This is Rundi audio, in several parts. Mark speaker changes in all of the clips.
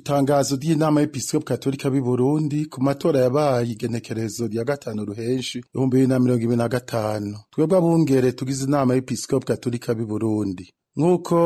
Speaker 1: Itangazo ry'inama y'Episkopi Katolika b'i Burundi ku matora yabaye igenekerezo rya 5 Ruhenshi 2025. Twebwe abungere tugize inama y'Episkopi Katolika b'i Burundi, nk'uko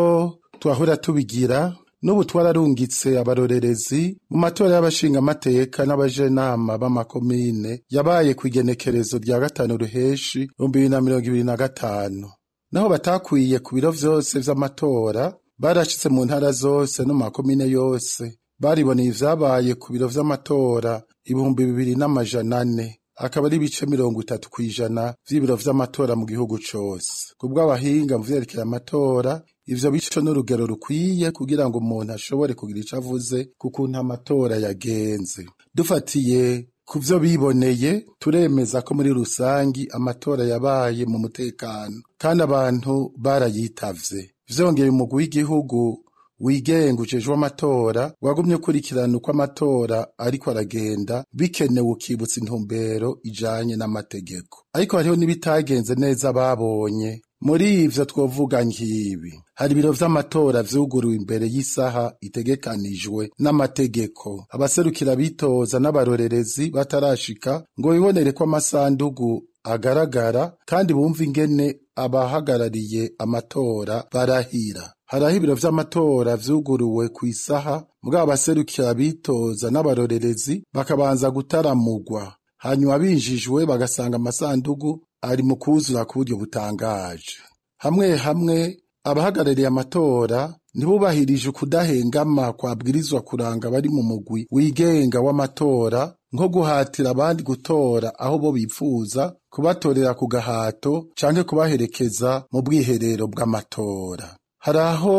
Speaker 1: twahora tubigira, n'ubu twararungitse abarorerezi mu matora y'abashingamateka n'abajenama b'amakomine yabaye kw'igenekerezo rya 5 Ruhenshi 2025. Naho batakwiye ku biro vyose vy'amatora, barashitse mu ntara zose no mu makomine yose, bariboneye ivyabaye ku biro vy'amatora 2400, akaba ari ibice 30% vy'ibiro vy'amatora mu gihugu cose. Kubw'abahinga mu vyerekeye amatora, ivyo bice n'urugero rukwiye kugira ngo umuntu ashobore kugira ico avuze ku kuntu amatora yagenze. Dufatiye ku vyo biboneye, turemeza ko muri rusangi amatora yabaye mu mutekano kandi abantu barayitavye. Vyongeye, umugwi w'igihugu wigenga ujejwe amatora wagumye ukurikirana uko amatora ariko aragenda, bikenewe ukibutsa intumbero ijanye n'amategeko. Ariko hariho n'ibitagenze neza babonye. Muri ivyo twovuga nk'ibi: hari ibiro vy'amatora vyuguruwe imbere y'isaha itegekanijwe n'amategeko, abaserukira bitoza n'abarorerezi batarashika ngo bibonere ko amasandugu agaragara kandi bumve ingene abahagarariye amatora barahira. Hariho ibiro vy'amatora vyuguruwe kw'isaha, mugabo abaserukira bitoza n'abarorerezi bakabanza gutaramugwa, hanyuma binjijwe bagasanga amasandugu ari mu kuzura ku buryo butangaje. Hamwe hamwe abahagarariye amatora ntibubahirije ukudahengama kwabwirizwa kuranga abari mu mugwi wigenga w'amatora, nko guhatira abandi gutora aho bo bipfuza, kubatorera ku gahato canke kubaherekeza mu bwiherero bw'amatora. Hari aho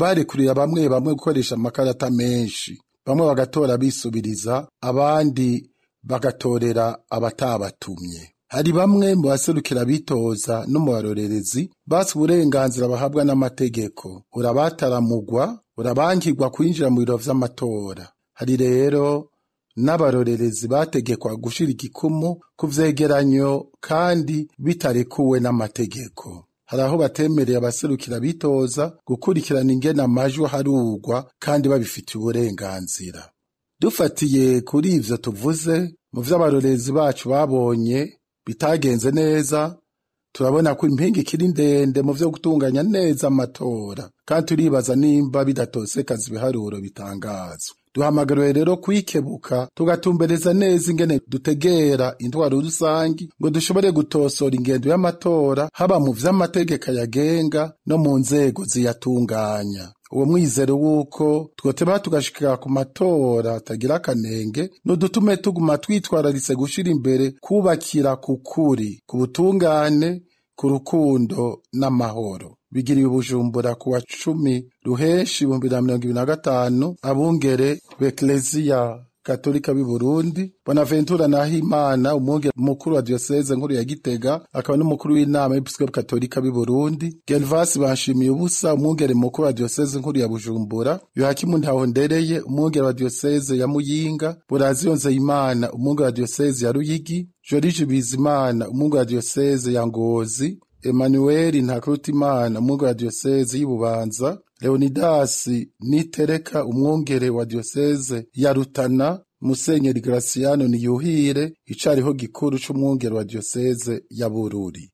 Speaker 1: barekurira bamwe bamwe gukoresha amakarata menshi, bamwe bagatora bisubiriza, abandi bagatorera abatabatumye. Hari bamwe mu baserukira bitoza no mu barorerezi basi uburenganzira bahabwa n'amategeko, urabataramugwa, urabankirwa kwinjira mu biro vy'amatora. Hari rero n'abarorerezi bategekwa gushira igikumu ku vyegeranyo kandi bitarekuwe n'amategeko. Hari aho batemereye abaserukira bitoza gukurikirana ingene amajwi aharurwa kandi babifitiye uburenganzira. Dufatiye kuri ivyo tuvuze, mu vy'abarorerezi bacu babonye bitagenze neza, turabona ko impinga ikiri ndende mu vyo gutunganya neza amatora, kandi turibaza nimba bidatosekaza ibiharuro bitangazwa. Duhamagariwe rero kwikebuka, tugatumbereza neza ingene dutegera intwaro rusangi ngo dushobore gutosora ingendo y'amatora, haba mu vy'amategeko yagenga no mu nzego ziyatunganya. Uwo mwizero w'uko twoteba tugashikira ku matora atagira akanenge nudutume tuguma twitwararitse gushira imbere kubakira ku kuri, ku butungane, ku rukundo n'amahoro. Bigiriwe Bujumbura ku wa 10 Ruheshi 2025, abungere b'Eklezia Katolika b'i Burundi, Bonaventura Nahimana, umwungere mukuru wa Diocese nkuru ya Gitega, akaba n'umukuru w'inama y'Episkopi Katolika b'i Burundi, Gervas Banshimiye ubusa, umwungere mukuru wa Diocese nkuru ya Bujumbura, Yohakimu Ntahondereye, umwungere wa Diocese ya Muyinga, Buraziyo Nzeyimana, umwungere wa Diocese ya Ruyigi, Joriji Bizimana, umwungere wa Diocese ya Ngozi, Emmanuel Ntakirutimana, umwungere wa Diocese y'Ibubanza, Leonidas Nitereka, umwungere wa Diocese ya Rutana, Musenyeri Graciano Niyuhire, icariho gikuru c'umwungere wa Diocese ya Bururi.